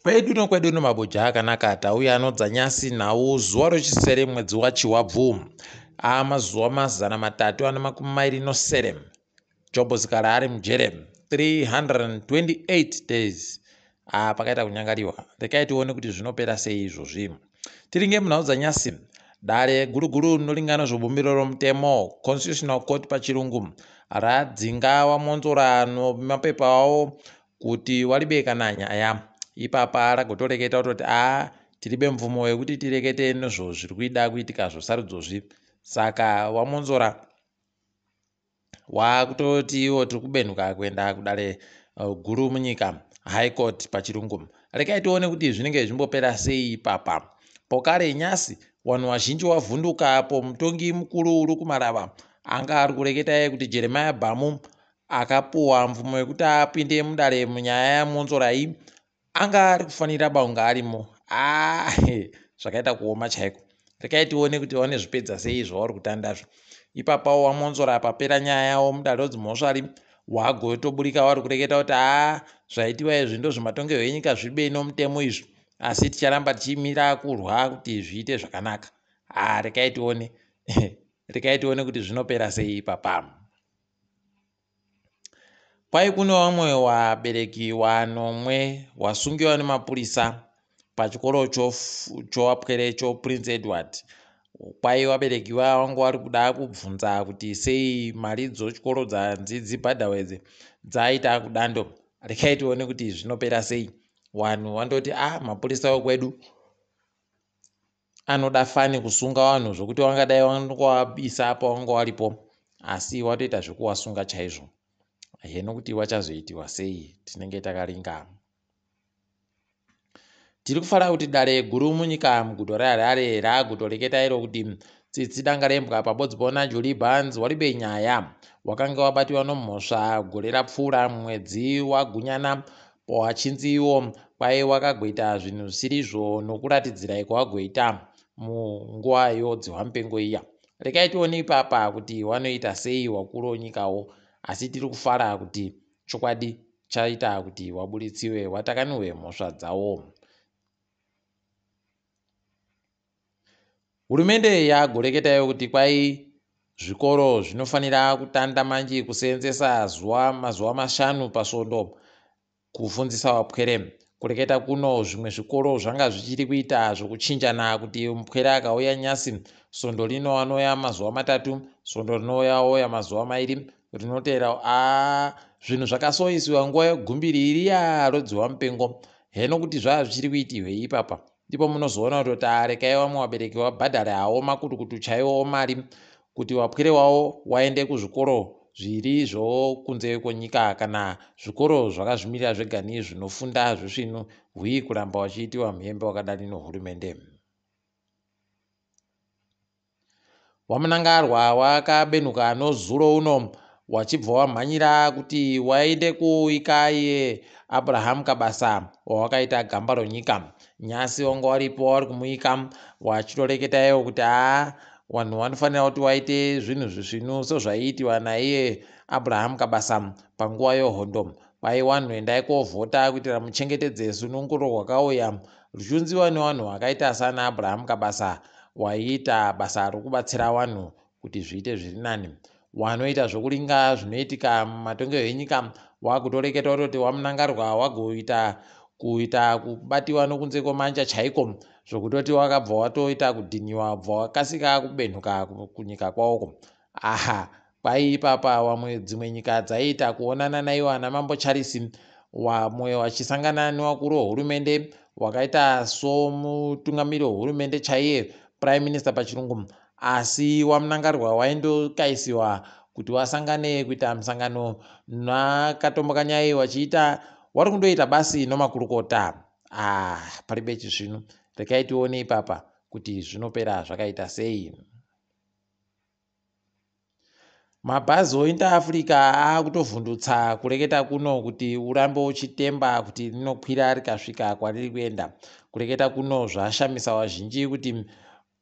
Kwedu nokwedu nomabuja akanaka tauya anodzanyasi nhau zuva rochisere mwedzi waChihwabvu amazuva 327 Jobho Sikhala ari mujere 328 days. Ah, pakaita kunyangariwa. Rekai tione kuti zvinopera sei izvozvi. Tiringe munhau dzanyasi. Dare guru guru rinoringana zvobumbiro romutemo, Constitutional Court pachirungu, radzinga VaMwonzora nemapepa avo kuti waribe kana nyaya. Ipapa ragotoreketa kutoti a tiribe mvumo yekuti tirekete nezvo zviri kuida kuitika zvosarudzozvi. Saka VaMwonzora wakutoti iwo tiri kubenhuka kuenda kudare guru munyika, High Court pachirungu. Rekai tione kuti zvinenge zvimbopera sei ipapa. Pokare nyasi vanhu vazhinji wavhunduka apo mutongi mukuru uri kuMarava anga ari kureketa kuti Jeremiah Bhamu akapuwa mvumo yekuti apinde mudare munyaya yaMwonzora iyi anga ari kufanira baunga arimo. Ah, zvakaita kuoma chaiko. Rekai tione kuti vanezvipedza sei zvavari kutandazvo. Ipapawo waMwonzora papera nyaya yavo mudare rodzimhosvari wagotoburika vari kureketa kuti haa zvaitiwa izvi ndozvematongerwo enyika zvibe nomutemo izvi asi ticharamba tichimira kurwa kuti zviite zvakanaka. Haa rekai tione rekai tione kuti zvinopera sei ipapa. Kwai kune vamwe vabereki vanomwe vasungiwa nemapurisa pachikoro chowapwere choPrince Edward. Kwai vabereki vanga vari kuda kubvunza kuti sei mari dzochikoro dzanzi dzibhadharwe dzaita kudando. Rekai tione kuti zvinopera sei. Vanhu vandoti a mapurisa ekwedu anoda fani kusunga vanhu zvokuti vangadai vangovabisa apa vanga varipo asi watoita zvekuvasunga chaizvo. Heno kuti wachazoitiwa sei tinenge takaringa. Tiri kufara kuti dare guru munyika muguta reHarare ragutoreketa iro kuti Tsitsi Dangarembwa pabodzi pona Julie Barnes waribe nyaya wakanga wabatiwa nomhosva gore rapfuura mwedzi waGunyana wachinzi iwo kwai wakagoita zvinhu zvisirizvo nokuratidzira kwawagoita munguva yodzihwa mupengo iya. Rekai tione ipapa kuti wanoita sei wakuru wenyikawo asi tiri kufara kuti chokwadi chaita kuti waburitsiwe watakaniwe mhosva dzawo. Hurumende yagoreketayo kuti kwai zvikoro zvinofanira kutanda manji kuseenzesa zuva mazuva mashanu pasvondo kufundzisa vapwere. Kureketa kuno zvimwe zvikoro zvanga zvichiri kuita zvokuchinjana kuti mupwere akauya nyasi svondo rino anouya mazuva matatu, svondo rinouya ouya mazuva mairi, rinotevera a zvinhu zvakasoisiwa nguva yegumbiri iriya rodziwa mupengo. Heno kuti zvava zvichiri kuitirwei ipapa. Ndipo munozoona kutoti arekai vamwe vabereki vabhadhare hawo makutukutu chaiwo mari kuti vapwere wavo waende kuzvikoro zviri zvokunze kwenyika kana zvikoro zvakazvimirira zvegani zvinofunda zvisvinu hwii kuramba vachiitiwa muhembe wakadani nohurumende. WaMnangagwa wakabenuka nozuro uno wachibva wamhanyira kuti waende kuika iye Abraham Kabasa wawakaita gamba ronyika. Nyasi wanga waripo wari kumuika wachitoreketa iwo kuti haa vanhu vanofanira kuti waite zvinhu zvisvinu sezvaiitiwa naiye Abraham Kabasa panguva yehondo. Kwai vanhu endai kovhota kuitira muchengetedze sununguro rwakauya ruchiunziwa nevanhu vakaita sana Abraham Kabasa waiita basa rokubatsira vanhu kuti zviite zviri nani. Wanoita zvokuringa zvinoitika mumatongerwo enyika wakutoreketa kutoti waMnangagwa wagoita kuita kubatiwa nokunze kwemanja chaiko zvokutoti wakabva watoita kudhiniwa bva wakasika kubenhuka kunyika kwawoko. Aha kwai ipapa wamwe dzimwe nyika dzaiita kuonana naiwo ana Mambo Charles wamwe wachisangana nevakuru vehurumende wakaita somutungamiri wehurumende chaiye Prime Minister pachirungu asi waMnangagwa waindokaisiwa kuti wasangane kuita musangano nakatombo-kanyai wachiita wari kundoita basi nomakurukota. Ah, paribe chisvinu. Rekai tione ipapa kuti zvinopera zvakaita sei. Mabhazi oInter Africa akutovhundutsa kureketa kuno kuti urambe uchitemba kuti rinokwira rikasvika kwariri kuenda. Kureketa kuno zvashamisa vazhinji kuti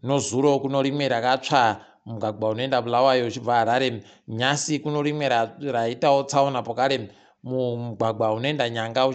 nozuro kuno rimwe rakatsva mugwagwa unoenda Bulawayo uchibva Harare. Nyasi kuno rimwe raitawo tsaona pokare mumugwagwa unoenda Nyanga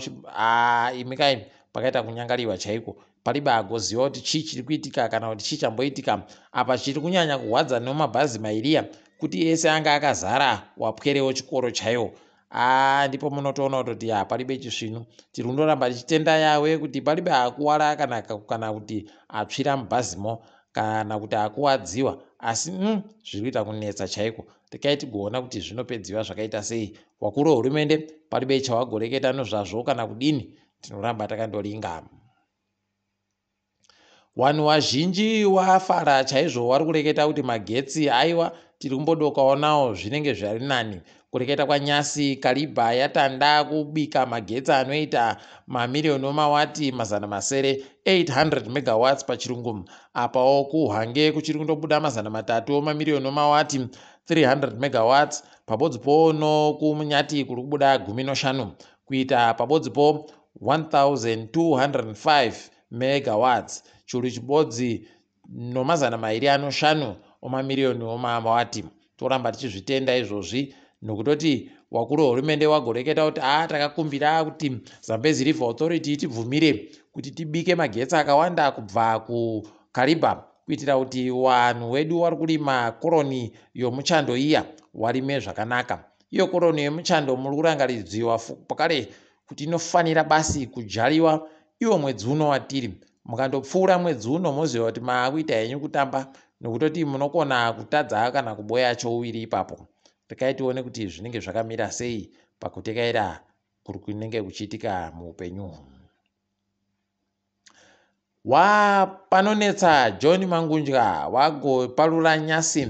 imi kai. Pakaita kunyangariwa chaiko. Paribe agoziva kuti chii chiri kuitika kana kuti chii chamboitika. Apa chiri kunyanya kuhwadza nemabhazi mairiya kuti ese anga akazara wapwerewo chikoro chaiwo. Aa ndipo munotoona kutoti ya paribe chisvinu. Tiri kundoramba tichitenda Yawe kuti paribe akuwara kana kuti atsvira mubhazimo kana kuti akuwadziwa asi zviri kuita kunetsa chaiko. Rekai tigoona kuti zvinopedziwa zvakaita sei. Wakuru wehurumende paribe chawagoreketa nozvazvo kana kudini, tinoramba takandoringa. Wanhu wazhinji wafara chaizvo wari kureketa kuti magetsi aiwa tiri kumbodokawo nawo zvinenge zvari nani. Kureketa kwaNyasi Kariba yatanda kubika magetsi anoita mamiriyoni omawati 600, 800 megawatts pachirungu. Apawo kuHwange kuchiri kundobuda 300 omamiriyoni omawati, 300 megawatts. Pabodzipo nokuMunyati kuri kubuda 15 kuita pabodzipo 1205 megawatts, churu chibodzi nomazana mairi anoshanu omamiriyoni omawati. Toramba tichizvitenda izvozvi nokutoti wakuru wehurumende wagoreketa kuti a takakumbira kuti Zambezi River Authority itibvumire kuti tibike magetsi akawanda kubva kuKariba kuitira kuti vanhu vedu vari kurima koroni yomuchando iya warime zvakanaka. Iyo koroni yemuchando muri kurangaridziwa pakare kuti inofanira basi kudyariwa iwo mwedzi uno watiri. Mukandopfuura mwedzi uno moziva kuti maakuita henyu kutamba nokutoti munokona kutadza kana kuboya chouviri ipapo. Rekai tione kuti zvinenge zvakamira sei pakutekaira kuri kunenge kuchiitika muupenyu. Wapanonetsa John Mangudya wagoparura nyasi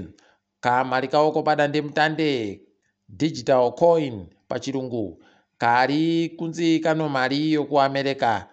kamari kaoko padandemutande, digital coin pachirungu, kari kunzi kano mari yokuAmerica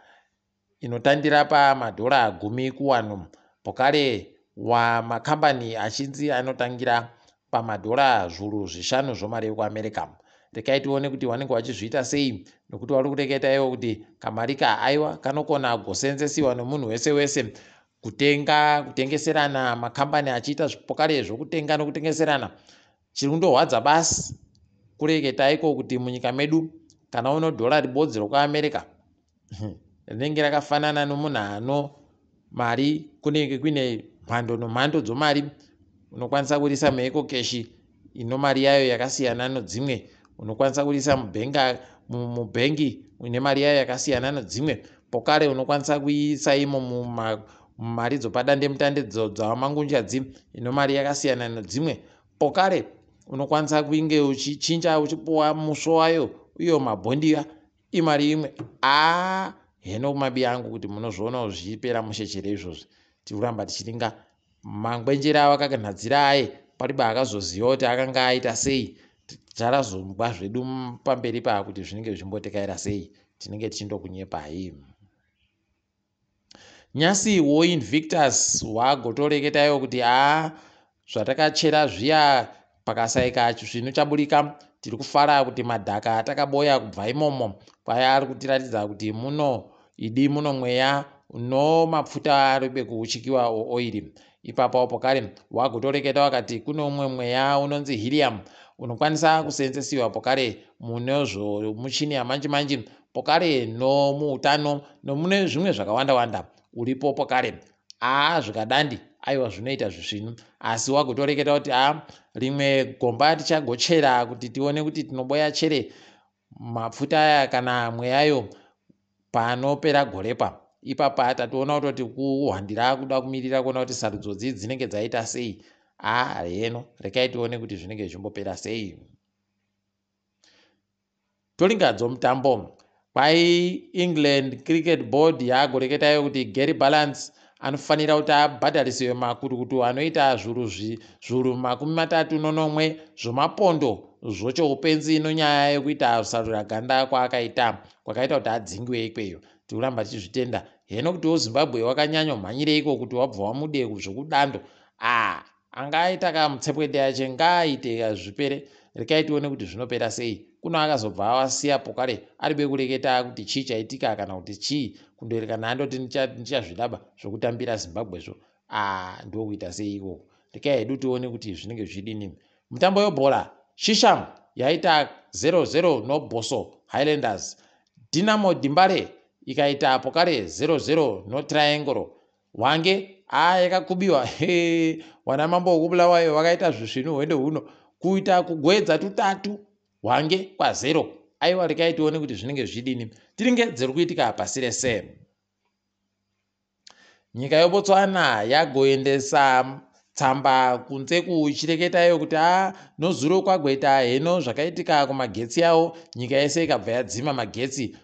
inotandira pamadhora 10 kuwanhu pokare wamakambani achinzi anotangira pamadhora 5,000 zvomari yekuAmerica. Rekai tione kuti vanenge vachizviita sei nokuti vari kureketa ivo kuti kamari ka aiwa kanokona kugosenzesiwa nomunhu wese wese kutenga kutengeserana, makambani achiita zvipokare zvokutenga nokutengeserana. Chiri kundohwadza basi kureketa iko kuti munyika medu kana uno dhora ribodzi rokuAmerica rinenge rakafanana nomunhu ano mari. Kunenge kuine mhando nomhando dzomari. Unokwanisa kuriisa muEcoCash ino mari yayo yakasiyana nodzimwe, unokwanisa kuriisa mubhengi ine mari yayo yakasiyana nodzimwe, pokare unokwanisa kuiisa imo mumari dzopadandemutande dzaMangundya ino mari yakasiyana nodzimwe, pokare unokwanisa kunge uchichinja uchipuwa musvo wayo iyo mabhondiya imari imwe. A heno kumabi angu kuti munozvionawo zvichipera mushechere izvozvi. Tiri kuramba tichiringa mangwenjera awakakanhadzira aye pariba akazoziva kuti akanga aita sei. Ticharazongwa zvedu pamberi paa kuti zvinenge zvichimbotekaira sei, tinenge tichindokunyepai. Nyasi woInvictus wagotoreketaiwo kuti haa zvatakachera zviya pakasaika chisvinu chaburika, tiri kufara kuti madhaka atakaboya kubva imomo kwaya ari kutiratidza kuti muno idi muno mweya nomapfuta aribe kuuchikiwa ooiri. Ipapo pokare wagotoreketa wakati kune umwe mweya unonzi helium unokwanisa kusenzesiwa pokare mune zvomuchini yamanje manje pokare nomuutano nomune zvimwe zvakawanda wanda uripo pokare. Aa zvikadandi aiwa zvinoita zvisvinu, asi wagotoreketa kuti a rimwe gomba tichagochera kuti tione kuti tinoboya chere mapfuta aya kana mweyayo panopera gorepa. Ipapa tatoona kutoti kuhwandira kuda kumirira kuona kuti sarudzo dzi dzinenge dzaita sei. A heno rekai tione kuti zvinenge zvichimbopera sei. Toringadzo mutambo kwai England Cricket Board yagoreketayo kuti Gary Balance anofanira kuti abhadharisiwe makurukutu anoita zvuru 37 zvomapondo zvochoupenzi nonyaya yekuita rusarura ganda kwaakaita kwakaita kuti adzingiwe ikweyo. Tikuramba tichizvitenda heno kutiwo Zimbabwe wakanyanya mhanyireiko kuti wabva wamude zvokudando. A angaita kamutsepwede ache ngaaite zvipere. Rekai tione kuti zvinopera sei. Kuno akazobva awasiya pokare aribe kureketa kuti chii chaitika kana kuti chii kundoerekana andoti ndichazvidaba zvokutambira Zimbabwezvo. A ndokuita sei ikoko? Rekai hedu tione kuti zvinenge zvichidini. Mutambo webhora, Shisham yaita 0-0 noBoso Highlanders. Dynamo Dimbare Ikaita pokare 0-0 noTriangle. Hwange a yakakubiwa. Wana mambo wekuBulawayo vakaita zvisvinu hwendo huno kuita kugwedza tutatu Hwange kwa0. Aiwa, rekai tione kuti zvinenge zvichidini. Tiringe dziri kuitika pasi rese. Nyika yeBotswana yagoendesa tsamba kunze kuchireketayo kuti a nozuro kwagweta heno zvakaitika kumagetsi avo, nyika yese ikabva yadzima magetsi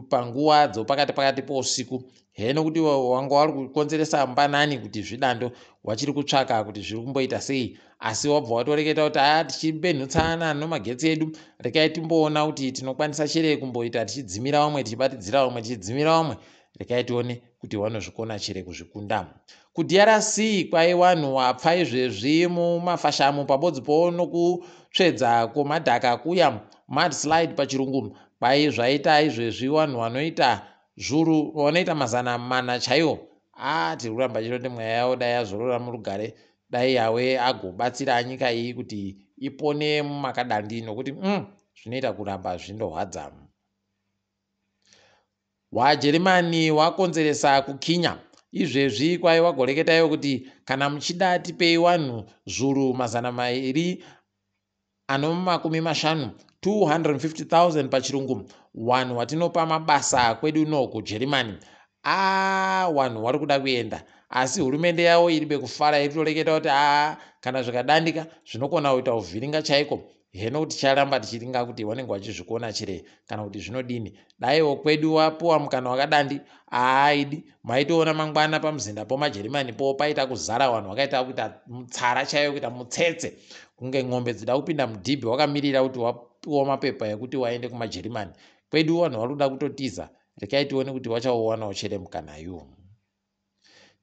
panguva dzopakati pakati pousiku. Heno kuti wanga wari kukonzeresa mbanani kuti zvidando, wachiri kutsvaka kuti zviri kumboita sei, asi wabva watoreketa kuti a tichibenhutsana nomagetsi edu, rekai timboona kuti tinokwanisa chere kumboita tichidzimira vamwe, tichibatidzira vamwe, tichidzimira vamwe. Rekai tione kuti vanozvikona chere kuzvikunda. KuDRC kwai vanhu vapfa izvezvi mumafashamu pabodzipo nokutsvedza kwomadhaka kuya, mudslide pachirungu. Kwai zvaita izvezvi vanhu vanoita zvuru, vanoita 400 chaiwo. A tiri kuramba chiroti mweya yavo dai yazorora murugare, dai Yawe agobatsira nyika iyi kuti ipone mumakadandi, nokuti zvinoita kuramba zvindorwadza. WaJerimani wakonzeresa kukinya izvezvi, kwai wagoreketaiwo kuti kana muchida tipei vanhu zvuru 250, 250,000 pachirungu, vanhu watinopa mabasa kwedu no kuJerimani. A vanhu vari kuda kuenda, asi hurumende yavo iri bekufara, iri toreketa kuti a kana zvikadandika zvinokona kuita kuvhiringa chaiko. Heno ticharamba tichiringa kuti vanenge vachizvikona chere kana kuti zvinodini. Daiwo kwedu wapuwa mukana wakadandi, aaidi maitoona mangwana pamuzinda pomajerimani po paita kuzara vanhu, vakaita kuita mutsara chaiyo, kuita mutsetse kunge ng'ombe dzida kupinda mudhibhi, wakamirira kuti wapiwa mapepa ekuti waende kumajerimani. Kwedu vanhu vari kuda kutotiza. Rekai tione kuti wachauwanawo chere mukana iwo.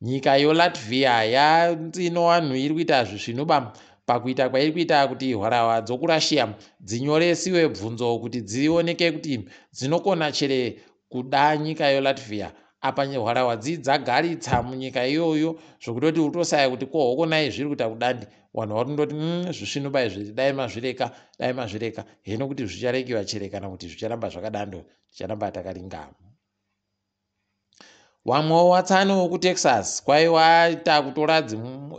Nyika yoLatvia yanzi ino vanhu iri kuita zvisvinuba pakuita kwairi kuita kuti hwarahwa dzokuRussia dzinyoresiwe bvunzo kuti dzioneke kuti dzinokona chere kuda nyika yoLatvia. Apa hwarahwa dzi dzagaritsa munyika iyoyo zvokutoti utosaya kuti kohokonai zviri kuita kudandi. Vanhu vari kundoti zvisvinuba izvi, dai mazvireka, dai mazvireka. Heno kuti zvicharekiwa chere kana kuti zvicharamba zvakadando, ticharamba takaringa. Wamwewo watsano wekuTexas kwaiwaita kutora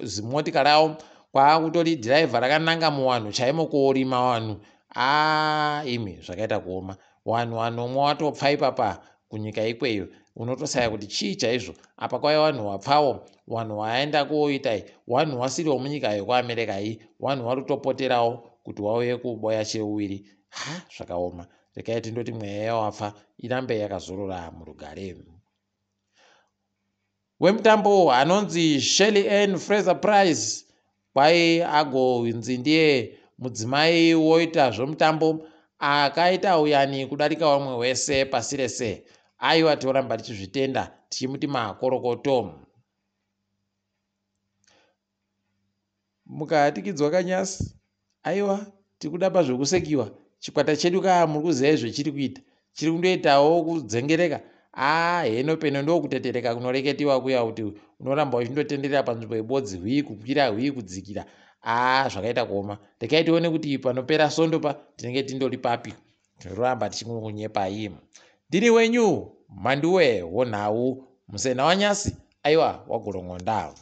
zimotika ravo, kwaakutori dhiraivha rakananga muvanhu chaimo koorima vanhu. A imi, zvakaita kuoma, vanhu vanomwe watopfa ipapa kunyika ikweyo. Unotosaya kuti chii chaizvo apa. Kwaiva vanhu vapfawo, vanhu vaenda koitai, vanhu vasiriwo munyika yekuAmerica iyi, vanhu vari kutopoterawo kuti vauye kuboya cheuviri. Ha, zvakaoma. Rekai tindoti mweya yawapfa irambe yakazorora murugare. Wemutambo anonzi Shelly Ann Fraser Price kwai agonzi ndiye mudzimai woita zvomutambo akaita uyani kudarika vamwe wese pasi rese. Aiwa, toramba tichizvitenda, tichimuti makorokoto. Mukahatikidzwa kanyasi, aiwa, tiri pazvekusekiwa. Chikwata chedu kaa, muri kuziva izvo chiri kuita, chiri kundoitawo kudzengereka. A heno peno ndokutetereka kunoreketiwa kuya kuti unoramba uchindotenderera panzvimbo ibodzi, hwii kukwira, hwii kudzikira. A zvakaita kuoma. Rekai tione kuti panopera sondo pa tinenge tindori papi. Tinoramba tichingonyepai. Ndini wenyu Mhanduwe wonhau Musena wanyasi, aiwa, wagorongonda.